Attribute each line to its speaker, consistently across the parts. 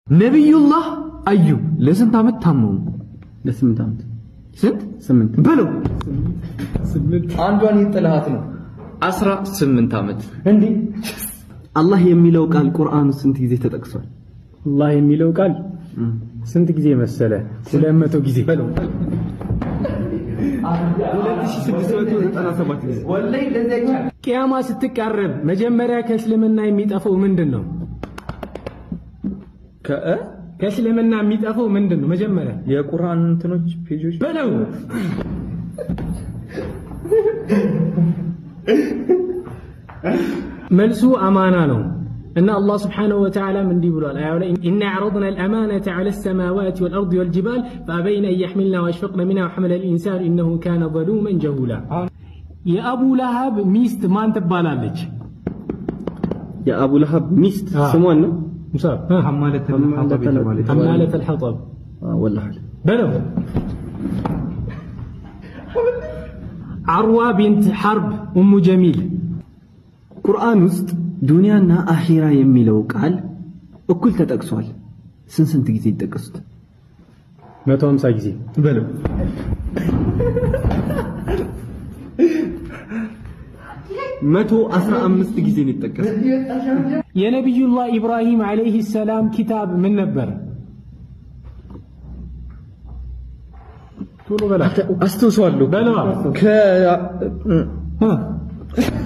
Speaker 1: ነቢዩላህ አዩብ ለስንት ዓመት ታመሙ?
Speaker 2: ለ8 ዓመት።
Speaker 1: ስንት?
Speaker 2: 8።
Speaker 1: በለው፣ አንዷን የጥልሃት ነው። 18 ዓመት።
Speaker 2: እንዴ፣ አላህ የሚለው ቃል ቁርአን ስንት ጊዜ ተጠቅሷል?
Speaker 3: አላህ የሚለው ቃል ስንት ጊዜ መሰለ? 200 ጊዜ።
Speaker 2: በለው። 2697 ጊዜ።
Speaker 1: ወላሂ እንደዚህ አይቻልም።
Speaker 3: ቅያማ ስትቃረብ መጀመሪያ ከእስልምና የሚጠፋው ምንድን ነው? ከእስልምና የሚጠፋው ምንድን ነው መጀመሪያ?
Speaker 2: የቁርአን እንትኖች፣ page ኦች።
Speaker 3: በለው። መልሱ አማና ነው እና አላህ ስብሓነሁ ወተዓላም እንዲህ ብሏል አያው ላይ፣ ኢና ዐረድና አልአማነተ ዐለ ሰማዋት ወልአርድ ወልጅባል ፈአበይነ አን የሕሚልና ወአሽፈቅነ ሚንሃ ወሐመለ ልኢንሳኑ ኢነሁ ካነ ዘሉመን ጀሁላ። የአቡ ለሀብ ሚስት ማን ትባላለች?
Speaker 2: የአቡ ለሀብ ሚስት ስሟን ነው?
Speaker 3: ሙሳብ።
Speaker 1: ሐማለተል ሐጠብ የተባለች።
Speaker 3: ሐማለተል ሐጠብ።
Speaker 2: ወላሂ።
Speaker 3: በለው። አርዋ ቢንት ሐርብ፣ ኡሙ ጀሚል።
Speaker 2: ቁርአን ውስጥ ዱንያና አኺራ የሚለው ቃል እኩል ተጠቅሷል። ስንት ስንት ጊዜ ይጠቀሱት?
Speaker 3: 150 ጊዜ።
Speaker 2: በለው። 115 ጊዜ ነው የተጠቀሰው።
Speaker 3: የነቢዩላህ ኢብራሂም ዓለይሂ ሰላም ኪታብ ምን ነበር? ቶሎ በላ።
Speaker 2: አስታውሰዋለሁ።
Speaker 3: በለዋ።
Speaker 2: ከ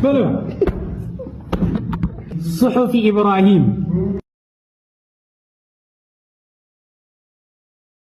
Speaker 3: በለው። ሱሑፍ ኢብራሂም።